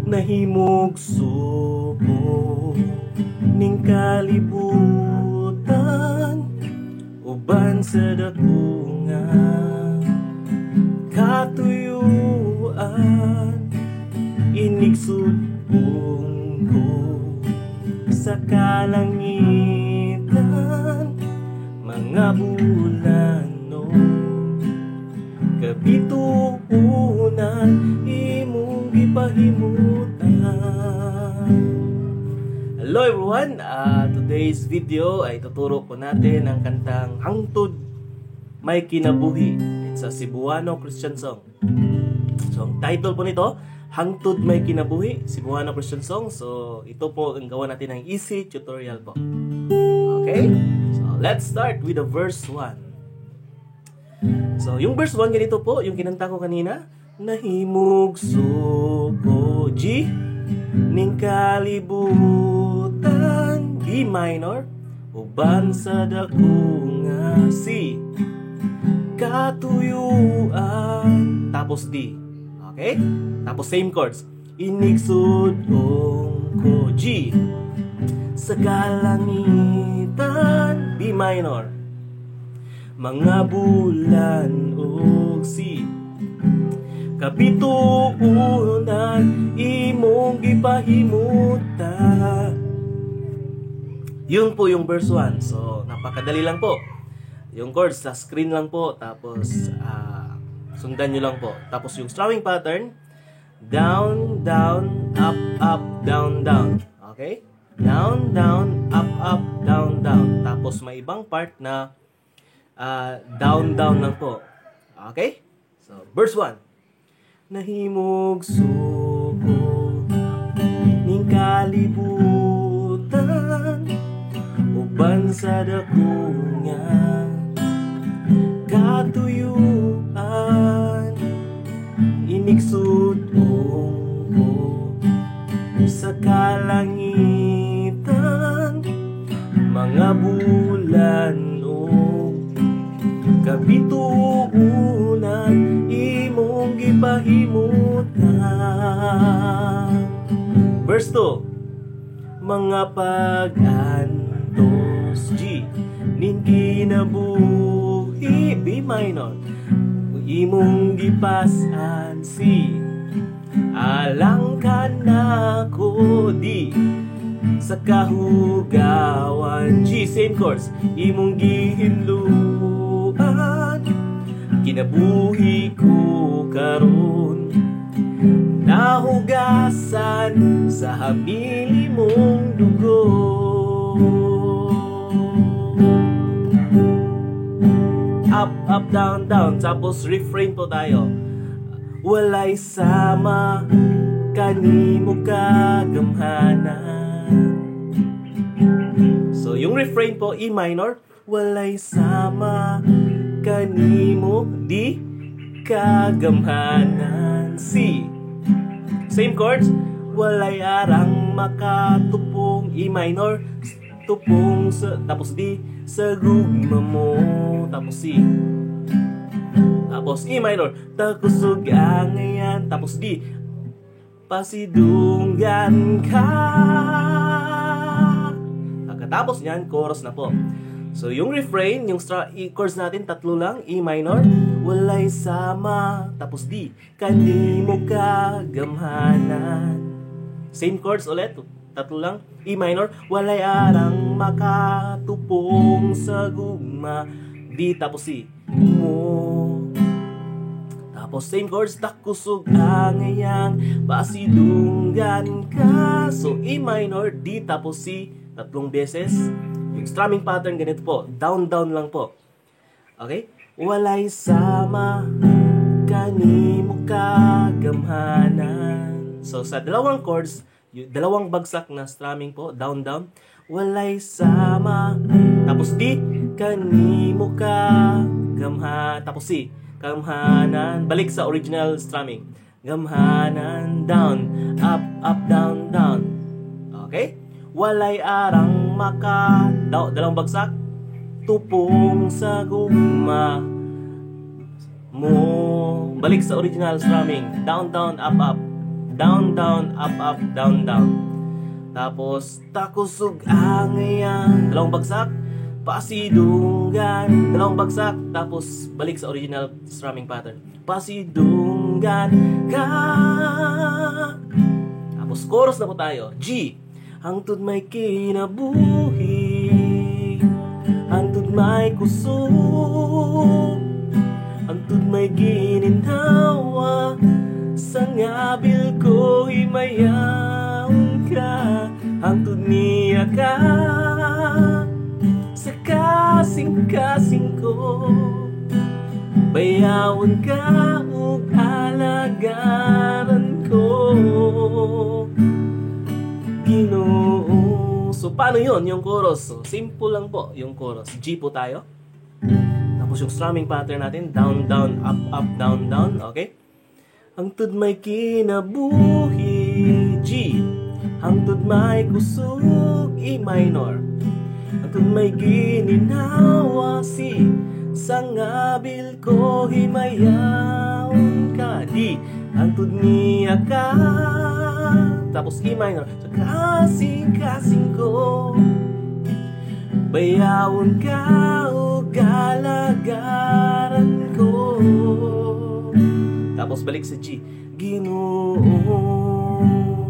Nahimugso ko ning kalibutan uban sa dako nga katuyuan, inigsudpong ko sa kalangitan mga bulano kabituonan imong gipahimutan. Hello everyone! Today's video ay tuturo po natin ang kantang "Hangtod May Kinabuhi." It's a Cebuano Christian song. So ang title po nito, "Hangtod May Kinabuhi, Cebuano Christian Song." So ito po ang gawa natin ng easy tutorial po. Okay? So let's start with the verse 1. So yung verse 1, ganito po, yung kinanta ko kanina. Nahimugso ko, G, ning kalibutan, B minor, uban sa dako nga C, katuyuan, tapos D. Okay? Tapos same chords. Inigsudong ko, G, sa kalangitan, B minor, mga bulan ug C, kabituonan imong gipahimutan. Yun po yung verse 1. So, napakadali lang po. Yung chords sa screen lang po, tapos sundan nyo lang po. Tapos yung strumming pattern, down, down, up, up, down, down. Okay? Down, down, up, up, down, down. Tapos may ibang part na down, down lang po. Okay? So, verse 1. Nahimugso ko ning kalibutan uban sa dako nga katuyuan, inigsudong ko sa kalangitan mga bulan ug kabituonan imong gipahimutan. Verse 2. Mga pag-antos, G, ning kinabuhi, B minor, imong gipas-an, C, alang kanako, D, sa kahugawan, G, same chords, imong gihinluan kinabuhi ko karon, nahugasan sa hamili mong dugo. Up, up, down, down. Tapos refrain po tayo. Walay sama kanimo kagamhanan. So yung refrain po, E minor. Walay sama kanimo, D, kagamhanan, C. Same chords. Walay arang makatupong, E minor, tupong sa, tapos D, sa gugma mo, tapos C. Tapos E minor, takusog angayan, tapos D, pasidunggan ka. Pagkatapos niyan, chorus na po. So yung refrain, yung chords natin, tatlo lang, E minor, walay sama, tapos D, kanimo kagamhanan. Same chords ulit, tatlo lang, E minor, walay arang makatupong sa gugma, D, tapos C, mo. Tapos same chords, takusog angayang pasidunggan ka. So E minor, D, tapos C, tatlong beses. Yung strumming pattern ganito po, down, down lang po. Okay? Walay sama kanimo kagamhanan. So sa dalawang chords, dalawang bagsak na strumming po, down, down. Walay sama, tapos D, kanimo kagamha, tapos C, gamhanan. Balik sa original strumming. Gamhanan, down, up, up, down, down. Okay? Walay arang maka, dalawang bagsak, tupong sa gugma mo. Balik sa original strumming. Down, down, up, up. Down, down, up, up, down, down. Tapos, takusog ang iyang. Dalawang bagsak. Pasidunggan. Dalawang bagsak. Tapos, balik sa original strumming pattern. Pasidunggan ka. Tapos, chorus na po tayo. G. Hangtod may kinabuhi, hangtod may kusog, hangtod may gininhawa, sa ngabil ko himayaon ka, hangtod niya ka sa kasing-kasing ko, bayawon ka ug alagaran ko, Ginoo. So, paano yun yung chorus? So, simple lang po yung chorus. G po tayo. Tapos yung strumming pattern natin, down, down, up, up, down, down. Okay? Hangtod may kinabuhi, G. Hangtod may kusog, E minor. Hangtod may gininhawa, C. Sa ngabil ko himayaon ka, D. Hangtod niya ka. Tapos E minor. Sa kasing-kasing ko, bayawon ka ug alagaran ko. Tapos balik sa G. Ginoo.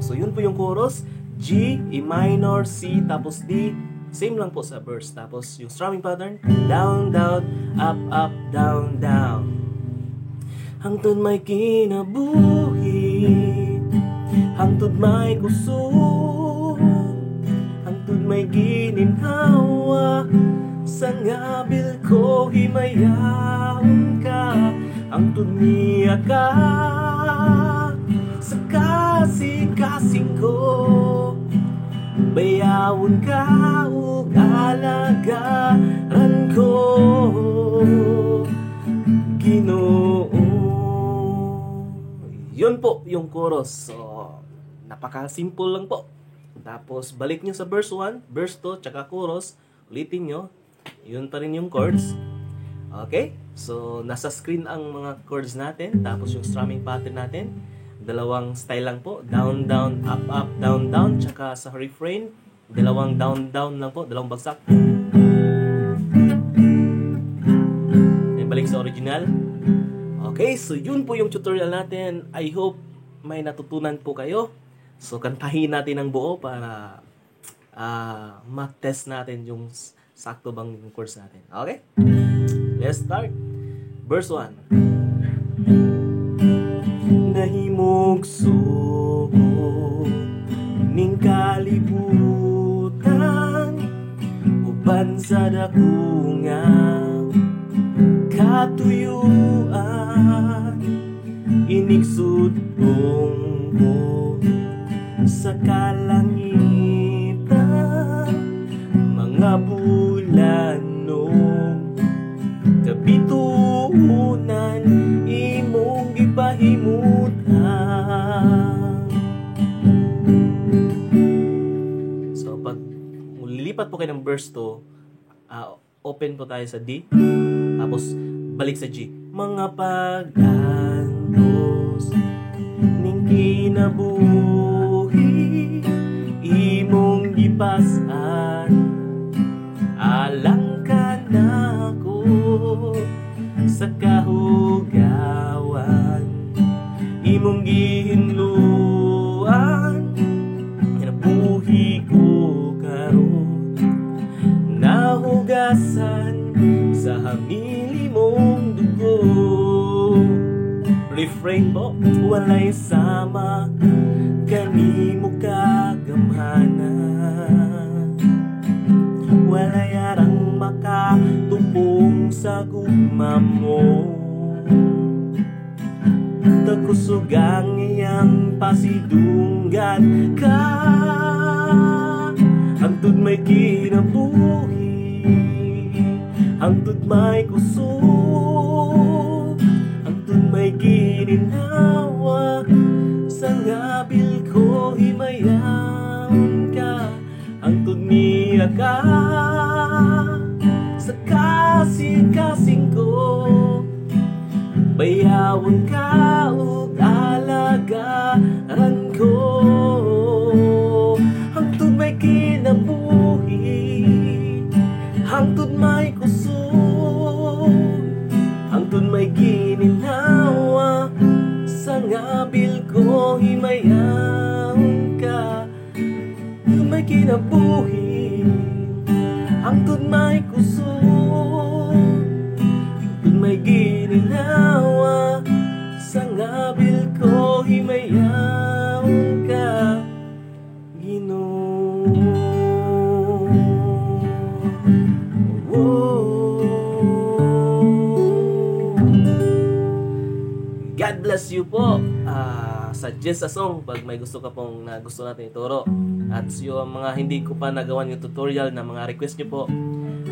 So yun po yung chorus. G, E minor, C, tapos D. Same lang po sa verse. Tapos yung strumming pattern, down, down, up, up, down, down. Hangtod may kinabuhi, hangtod may kusog, hangtod may gininhawa, sa ngabil ko himayaon ka, hangtod niya ka sa kasing-kasing ko, bayawon ka ug alagaran ko, Ginoo. Yun po yung chorus. So, napaka-simple lang po. Tapos, balik nyo sa verse 1, verse 2, tsaka chorus. Ulitin nyo. Yun pa rin yung chords. Okay? So, nasa screen ang mga chords natin. Tapos, yung strumming pattern natin. Dalawang style lang po. Down, down, up, up, down, down. Tsaka sa refrain, dalawang down, down lang po. Dalawang bagsak. Then, balik sa original. Okay, so yun po yung tutorial natin. I hope may natutunan po kayo. So, kantahin natin ang buo para ma-test natin yung sakto bang yung chords natin. Okay? Let's start. Verse 1. Nahimugso ko ning kalibutan, uban sa dako nga katuyuan, inigsudong ko sa kalangitan, mga bulanog kabituunan, imong gipahimutan. So pag lilipat po kayo ng verse 2, open po tayo sa D, tapos balik sa G. Mga pag-antos ning kinabuhi, imong gipas-an, alang kanako sa kahugawan, imong gihinluan, kinabuhi ko karon, nahugasan sa hamili mong dugo. Refrain po. Walay sama kanimo kagamhanan, walay arang makatupong sa gugma mo, tagkusog ang iyang pasidunggan ka, hangtod may kinabuhi, hangtod may kusog, hangtod may gininhawa, sa ngabil ko himayaon ka, hangtod niya ka sa kasing-kasing ko, Bayawon ka ug alagaran ko hangtod may kinabuhi, hangtod may kusog, hangtod may gininhawa. Sa ngabil ko, himayaon ka hangtod may kinabuhi, hangtod may kusog, hangtod may gininhawa. Sa ngabil ko, himayaon ka, Ginoo. Oh. God bless you po. Suggest a song pag may gusto ka pong na gusto natin ituro. At yung mga hindi ko pa nagawan yung tutorial na mga request nyo po,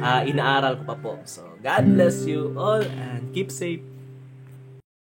inaaral ko pa po. So, God bless you all and keep safe.